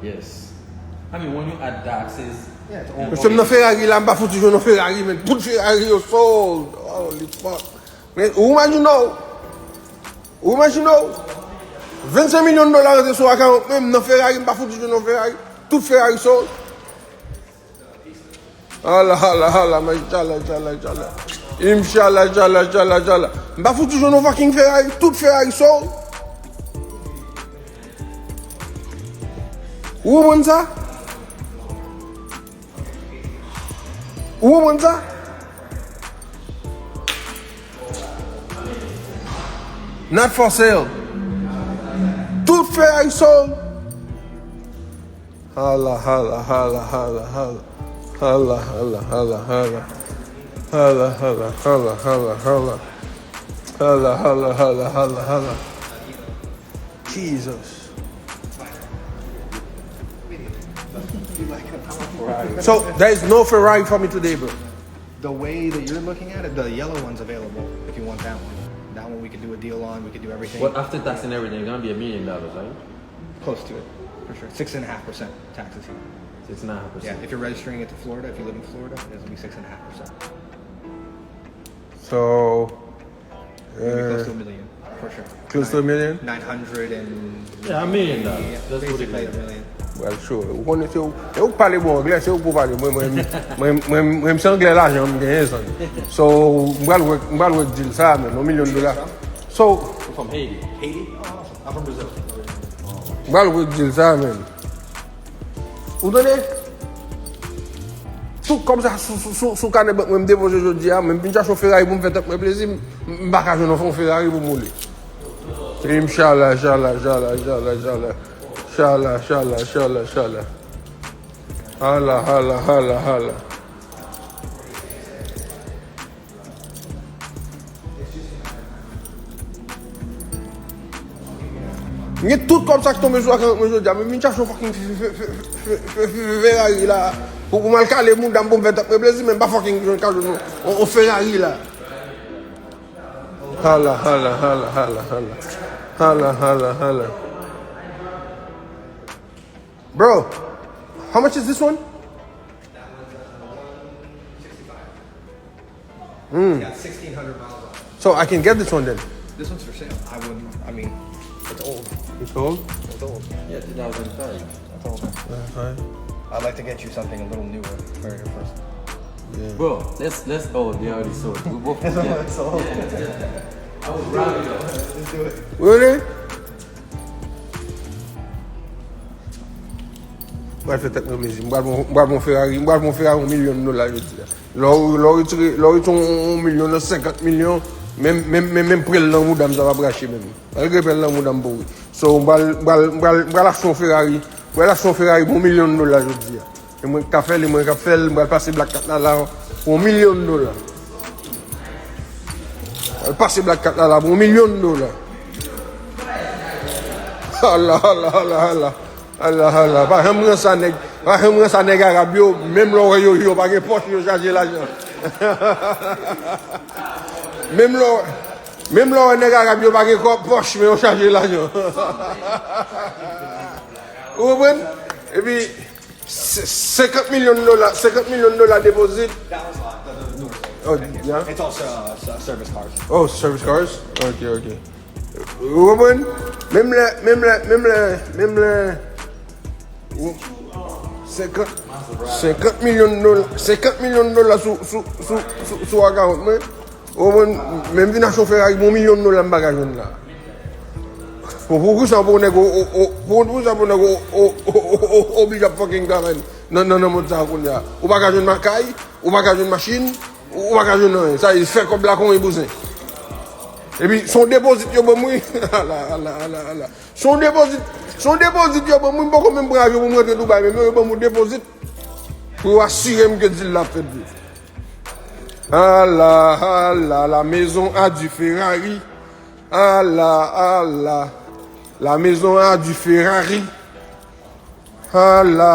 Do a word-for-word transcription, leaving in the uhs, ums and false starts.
Yes. I mean, when you add taxes, yeah, it's all. Mesye, m nan Ferrari la, m pa fouti jwenn yon Ferrari, men tout Ferrari yo sold. Holy fuck. Men, ou imajine w. Ou imajine w. Vennsenk milyon dola rete sou akawont mwen, m nan Ferrari, m pa fouti jwenn yon Ferrari. Tout Ferrari sold. Allah, Allah, Allah, mashallah, inshallah, inshallah. Inshallah, inshallah, inshallah, inshallah. M pa fouti jwenn yon fucking Ferrari, tout Ferrari sold. Ou konprann sa? Ou konprann sa? Not for sale. Tout Ferrari sold. Hala, hala, hala, hala, hala. Hala, hala, hala, hala. Hala, hala, hala, hala, hala. Hala, hala, hala, hala, hala. Jesus. So, there is no Ferrari for me today, bro. The way that you're looking at it, the yellow one's available if you want that one. That one we could do a deal on, we could do everything. But after tax and everything, it's gonna be a million dollars, right? Close to it, for sure. Six and a half percent taxes here. Six and a half percent. Yeah, if you're registering it to Florida, if you live in Florida, it's gonna be six and a half percent. So, Maybe close to a million, for sure. Close to a million? Nine hundred and, yeah, a million dollars. Yeah, just put it like that. Well, sure. Ou konnen se ou, e ou k pale bon anglè, se ou pou pale. Mwen, mwen, mwen, mwen, mwen, se anglè lajan m genyen, son. So, m pral wè, m pral wè deal sa, men, yon milyon dola. So, I'm from Haiti. Haiti? Oh, awesome. I'm from Brazil. M pral wè deal sa, men. Ou tande? Tout kòb sa sou, sou, sou, sou kanè bank mwen, m depoze jodi a, men m vin chache yon Ferrari pou m fè tèt mwen plezi, m, m pa ka jwenn yon Ferrari pou m woule. Inshallah, inshallah, inshallah, inshallah, inshallah. Inshallah, inshallah, inshallah, inshallah. Hala, hala, hala, hala. M gen tout kòb sa ki tonbe sou akawont mwen jodi a, men m vin chache yon fucking Fe-, Fe-, Fe-, Fe-, Fe-, Ferrari la pou, pou m al kale mouda m pou m fè tèt mwen plezi, men m pa fucking jwenn, ka jwenn yon, yon, yon Ferrari la. Hala, hala, hala, hala, hala. Hala, hala, hala. Bro, how much is this one? Mm. It's got sixteen hundred miles on it. So I can get this one then. This one's for sale. I wouldn't, I mean, it's old. It's old? It's old. Yeah, two thousand five. That's old. That's fine. I'd like to get you something a little newer for your first. Yeah. Bro, let's, let's, oh, they already sold. We both, yeah. It's old. Yeah, yeah. I was robbing you. Let's do it. Really? M pral fè tèt mwen plezi. M pral pran, m pral pran Ferrari, m pral pran Ferrari yon milyon dola jodi a. Lè w, lè w retire, lè w retire yon, yon milyon nan senkant milyon, menm, menm, menm, menm prel nan mouda m sa p ap rache menm. Malgre prel nan mouda m pouri. So, m pral, m pral, m pral, m pral achte yon Ferrari. M pral achte yon Ferrari pou yon milyon dola jodi a. E mwen k ka fè l, e mwen k ap fè l, m pral pase Black Cat Lala pou yon milyon dola. Al pase Black Cat Lala pou yon milyon dola. Allah, Allah, Allah, Allah. Allah, Allah. Pa janm ranse a nèg, pa janm ranse a nèg Arab yo, menm lè w wè yo, yo pa gen pòch, yo chaje lajan. Menm lè w, menm lè w wè nèg Arab yo pa gen kò, pòch, men yo chaje lajan. Ou konprann? Epi, Se-, senkant milyon dola, senkant milyon dola deposit. That was a lot. The, the, the doors open. Oh, yeah? It's all, uh, s-, service cars. Oh, service cars? Ok, ok. Ou konprann? Menm lè, menm lè, menm lè, menm lè. Ou, senkant, senkant milyon dola, senkant milyon dola sou, sou, sou, sou, sou akawont mwen. Ou konprann? Men m vin achte yon Ferrari pou yon milyon dola m pa ka jwenn la. Pou, pou kisa pou nèg o, o, o, pou, pou kisa pou nèg o, o, o, o, o, oblije ap fucking travay nan, nan, nan mond sa a kounye a? Ou pa ka jwenn ma-, kay, ou pa ka jwenn machin, ou, ou pa ka jwenn anyen. Sa e fè kòb la kon yon bouzen. Epi, se yon depozit yo ban m wi. Ala, ala, ala, ala. Se yon depozit, se yon depozit yo ban m wi, m poko menm pran avyon pou m rantre Dubai, men yo ban m yon depozit pou yo asire m ke deal la ap fèt vre. Ala, ala, la maison a du Ferrari. Ala, ala, la maison a du Ferrari. Ala.